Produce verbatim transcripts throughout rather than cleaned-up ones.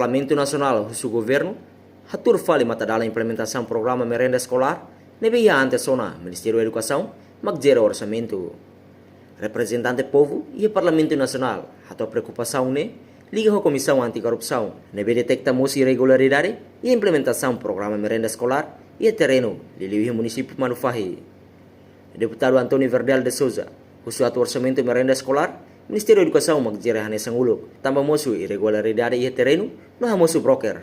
Parlamentu Nasionál husu governu hatuur fali matadalan implementasaun programa merenda eskolár ne'ebé iha antes ona Ministériu Edukasaun mak jere orsamentu. Reprezentante povu iha Parlamentu Nasionál hato'o preokupasaun ne'e liga ho Komisaun Anti-Korrupsaun ne'ebé detekta mós irregularidade iha implementasaun programa merenda eskolár iha terrenu, liuliu iha munisípiu Manufahi. Deputadu António Verdel de Souza husu atu orsamentu merenda eskolár, Ministériu Edukasaun mak jere hanesan uluk, tanba mosu irregularidade iha terrenu no hamosu broker.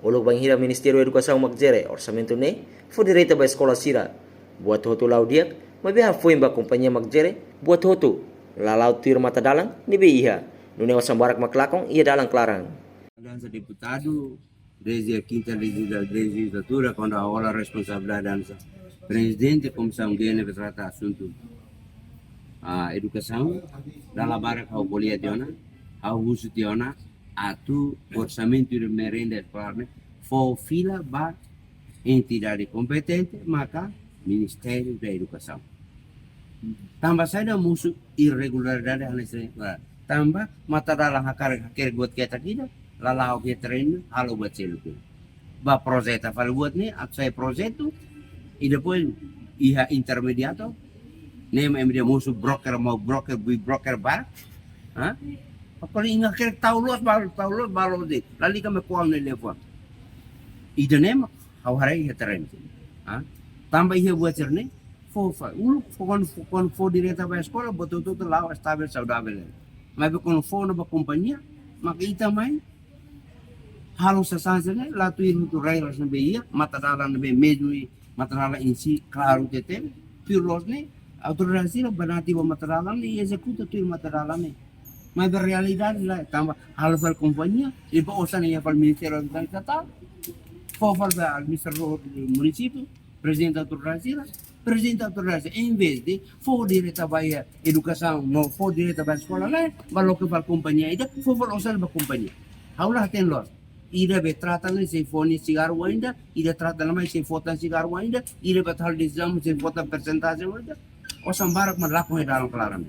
Uluk bainhira Ministériu Edukasaun mak jere orsamentu ne'e fó direta ba eskola sira, buat hotu la'o di'ak, maibé hafoin ba kompañia mak jere, buat hotu la la'o tuir matadalan ne'ebé iha, nune'e osan barak mak lakon iha dalan klaran. Dansa deputadu, desde a quinta legisla-, legislatura, kuandu ha'u hola responsabilidade dansa prezidente Komisaun G ne'ebé trata asuntu, ah, edukasaun, dala barak ha'u ko'alia tiha ona, ha'u husu tiha ona, atu orsamentu de merenda eskolár ne'e fó fila ba entidade kompetente, maka Ministériu da Edukasaun. Tanba saida mosu irregularidade hanesan ne'e? Tanba matadalan hakarak hakerek buat ketak ida, la la'o iha terrenu, halo buat seluk. Ba projeta fali buat ne'e, atu sai projetu, i depois iha intermediáriu, ne'e mak ema dehan mosu broker, mau broker, bui broker barak. Ha? Apalagi inga hakerek tau loos, ba tau loos, ba loos de'it. Lalika mak ko'alia ne'e liafuan. Ida-ne'e mak ha'u haree iha terrenu. Ha? Tanba iha buat sira-ne'e, fó, fó, uluk, fó, kuandu, fó, kuandu fó direta ba eskola, buat hotu-hotu la'o estavel, saudavel. Maibé kuandu fó ona ba kompañia, maka ita mai halo sasán sira-ne'e la tuir hotu regras ne'ebé iha, matadalan ne'ebé mezmu, matadalan en si klaru tebes, tuir loos ne'e, autoridade sira banati ba matadalan ne'e, ezekuta tuir matadalan ne'e. Maibé realidade lae, tanba halo fali kompañia, i ba osan iha fali Ministériu Estatal, fó fali ba administradór munisípiu, prezidente autoridade sira, prezidente autoridade sira, em vez de fó direta ba iha edukasaun, no fó direta ba eskola lae, ba loke fali kompañia ida, fó fali osan ba kompañia. Ha'u la hatene loos. Ida be trata ne'e sei fó nia sigarru ainda, ida trata ne'e mai sei fó tan sigarru ainda, ida be halo desizaun sei fó tan persentajen ainda. Osan barak mak lakon iha dalan klaran.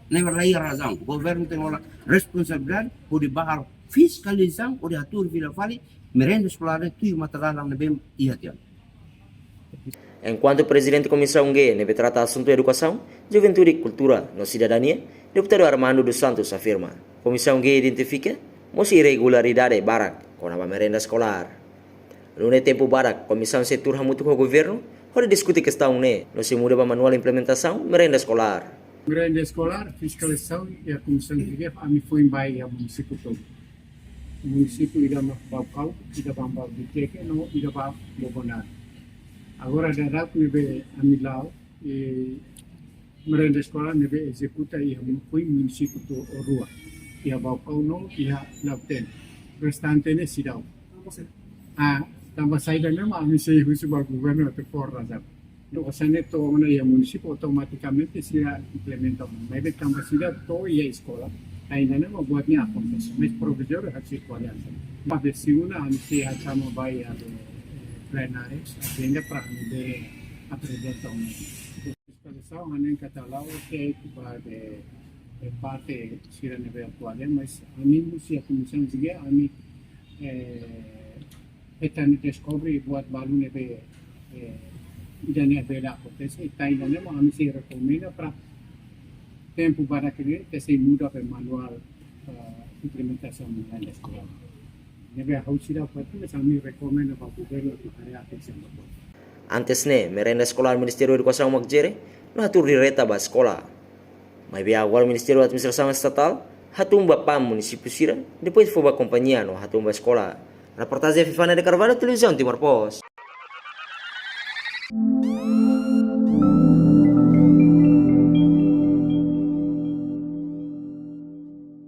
Ne'e mak la iha razaun. Governu tenke hola responsabilidade, hodi ba halo fiskalizasaun, hodi hatuur fila fali merenda eskolár ne'e tuir matadalan ne'ebé iha tiha ona. Enkuantu Prezidente Komisaun G ne'ebé trata asuntu edukasaun, juventude, kultura no sidadania, Deputadu Armando dos Santos afirma, Komisaun G identifika mós irregularidade barak kona-ba merenda eskolár. Nune'e tempu badak, komisaun sei tuur hamutuk ho governu hodi diskute kestaun ne'e, no sei muda ba manuál implementasaun merenda eskolár. Merenda eskolár, fiskalizasaun iha Komisaun G, ami foin bá iha munisípiu tolu. Munisípiu ida mak Baucau, ida mak Viqueque, no ida mak Bobonaro. Agora daudaun ne'ebé ami la'o, eh, merenda eskolár ne'ebé ezekuta iha mu-, foin munisípiu to'o rua. Iha Baucau no iha Lautém. Restante ne'e seidauk. Ah, tanba saida ne'e mak ami sei husu ba governu atu fó razaun. No osan ne'e to'o ona iha munisípiu, automatikamente sira implementa ona. Maibé tanba sira to'o iha eskola, ainda ne'e mak buat ne'e akontese. Mas provizóriu halo sirkulasaun. Maibé segunda ami sei hatama ba iha, eh, plenária, agenda para ami bele aprezenta ona. Fiskalizasaun hanesan katak la'o, oke, ba be, be parte sira ne'ebé atuál, mas ami mós iha Komisaun G, ami, eh, ita deskobre buat balu ne'ebé, eh, ida ne'ebé la akontese, ita ida ne'e mak ami sei rekomenda para tempu badak ne'e, ita sei muda be manuál, eh, implementasaun manuál eskolár. Ne'ebé ha'u seidauk parte, mas ami rekomenda ba governu atu haree atensaun ba buat. Antes ne'e, merenda eskolár Ministériu Edukasaun mak jere, no hatuur direta ba eskola. Maibé agora Ministériu Administrasaun Estatál hatun ba PAM munisípiu sira, depois fó ba kompañia no hatun ba eskola. Reportajen Fifana de Carvalho, Televizaun Timor Post.